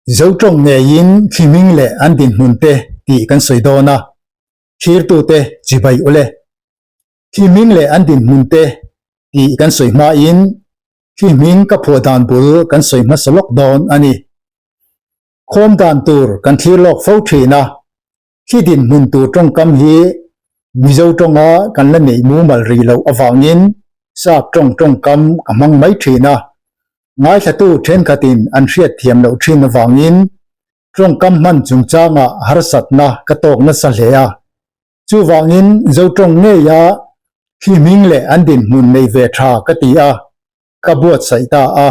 Zo tawng ngeiin thli hming leh an dinhmun te tih kan sawi dawn a, thlirtute chibai ule. Thli hming leh an dinhmun te tih kan sawi hmain thli hming ka phuah dan bul kan sawi hmasa lawk dawn a ni. Khawm dan tur kan thlir lawk fo thin a, Khi dinhmun tur tawngkam hi Mizo tawnga kan la neih mumal rih loh avangin Sap tawng tawngkam ka hmang mai thin a. Ngaithlatu thenkhatin an hriat thiam loh thin avangin tawngkam hman chungchangah harsatna ka tawk nasa hle a. Chuvangin Zo tawng ngeia khi hming leh an dinhmun nei ve tha ka ti a, ka buatsaih ta a.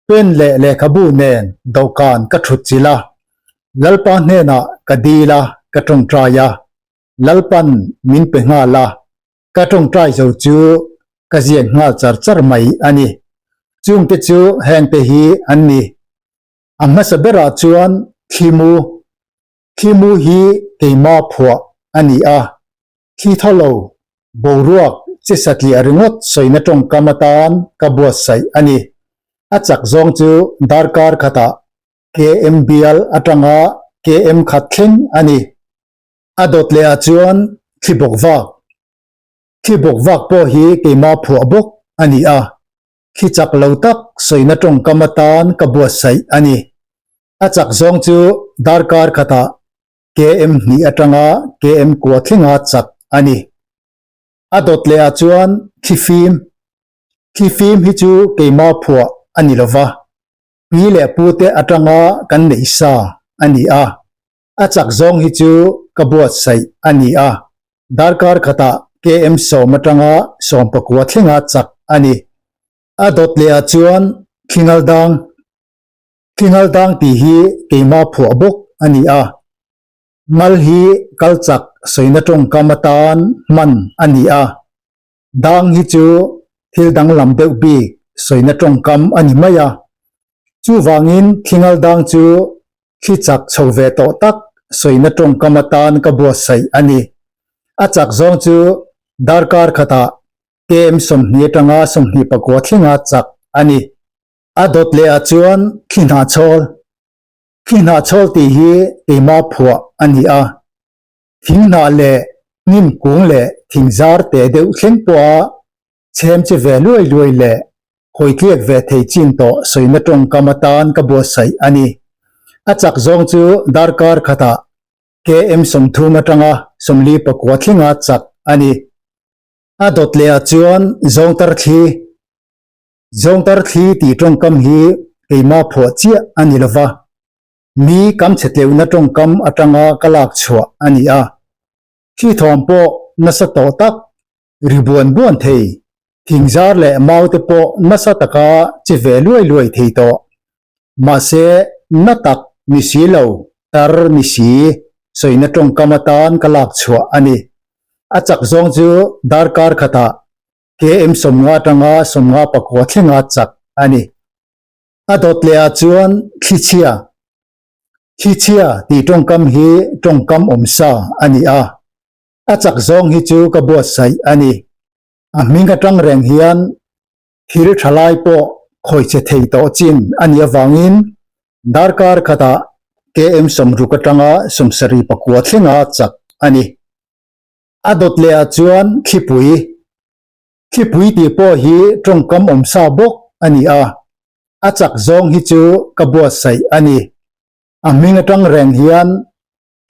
Pen leh lehkhabu nen dawhkan ka thut chilh a, Lalpa hnenah ka dil a, ka tawngtai a, Lalpan min pe nghal a, ka tawngtai zo chu ka ziak nghal char char mai a ni. Chungte chu hengte hi an ni. A hmasa berah chuan Thlimu. Thlimu hi keima phuah a ni a, Thi tho lo, boruak chi satliah ringawt sawina tawngkam atan ka buatsaih a ni. A chak zawng chu darkar khatah KM bial atanga KM khat thleng a ni. A dawt leh ah chuan thli bawk vak. Thli bawk vak pawh hi keima phuah bawk a ni a, thli chak lo tak sawina tawngkam atan ka buatsaih a ni. A chak zawng chu darkar khatah KM hnih atanga KM kua thlenga chak a ni. A dawt leh ah chuan thlifim. Thlifim hi chu keima phuah a ni lova, pi leh pute atanga kan neih sa a ni a. A chak zawng hi chu ka buatsaih a ni a, darkar khatah KM 10 atanga 19 thlenga chak a ni. A dawt leh ah chuan thlingal dang. Thingal dang tih hi keima phuah bawk a ni a, ngal hi kal chak sawina tawngkam atan hman a ni a, dang hi chu thil danglam deuh bik sawina tawngkam a ni mai a. Chuvangin thingal dang chu thli chak chho ve tawh tak sawina tawngkam atan ka buatsaih a ni. A chak zawng chu darkar khatah KM 20 atanga 29 thlenga chak a ni. A dawt leh ah chuan thli hnahchhawl. Thli hnahchhawl tih hi keima phuah a ni a. Thing hnah leh hnim kung leh thing zar te deuh thleng pawha chhem che ve luai luai leh hawi tliak ve thei chin tawh sawina tawngkam atan ka buatsaih a ni. A chak zawng chu darkar khatah KM 30 atanga 49 thlenga chak a ni. A dawt leh ah chuan zawngtar thli. Zawngtar thli tih tawngkam hi keima phuah chiah a ni lova, mi kam chhe tleuhna tawngkam atanga ka lak chhuah a ni a. Thli thawm pawh nasa tawh tak, ri buan buan thei, thingzar leh mau te pawh nasa taka che ve luai luai thei tawh. Mahse, na tak ni si lo, tar ni si, sawina tawngkam atan ka lak chhuah a ni. A chak zawng chu darkar khatah KM 50 atanga 59 thlenga chak a ni. A dawt leh ah chuan thlichhia. Thlichhia tih tawngkam hi tawngkam awmsa a ni a. A chak zawng hi chu ka buatsaih a ni. A hming atang reng hian thil tha lai pawh khawi che thei tawh chin a nih avangin darkar khatah KM 60 atanga 79 thlenga chak a ni. A dawt leh ah chuan thlipui. Thlipui tih pawh hi tawngkam awmsa bawk a ni a, a chak zawng hi chu ka buatsaih a ni. A hming atang reng hian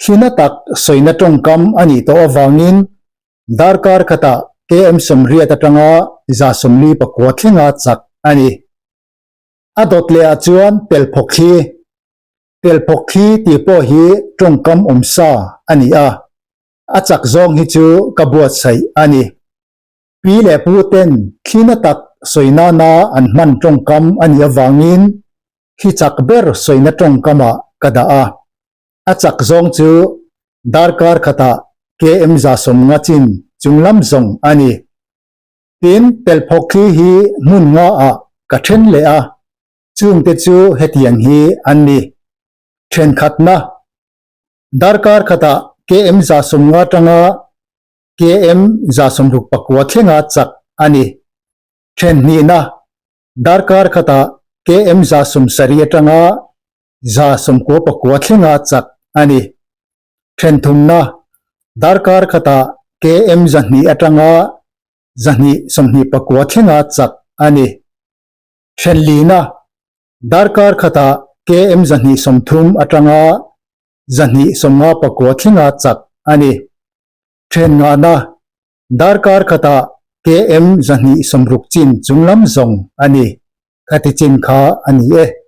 thlina tak sawina tawngkam a nih tawh avangin darkar khatah KM 80 atanga 149 thlenga chak a ni. A dawt leh ah chuan pelphawk thli. Pelphawk thli tih pawh hi tawngkam awmsa a ni a. A chak zawng hi chu ka buatsaih a ni. Pi leh pu ten thlina tak sawi nana an hman tawngkam a nih avangin thli chak ber sawina tawngkamah ka dah a. A chak zawng chu darkar khatah KM 150 chin chunglam zawng a ni. Tin, pelphawk thli hi hmun nga ah ka then leh a, chungte chu hetiang hi an ni. Thenkhatna. Darkar khatah KM 150 atanga KM 69 thlenga chak a ni. Then hnihna, darkar khatah KM 70 atanga 199 thlenga chak a ni. Thenthumna, Darkar khatah KM 200 atanga 229 thlenga chak a ni. Thenlina, Darkar khatah KM 230 atanga 259 thlenga chak a ni. Thenngahna, Darkar khatah KM 160 chin chunglam zawng a ni. Khati chin kha a ni e.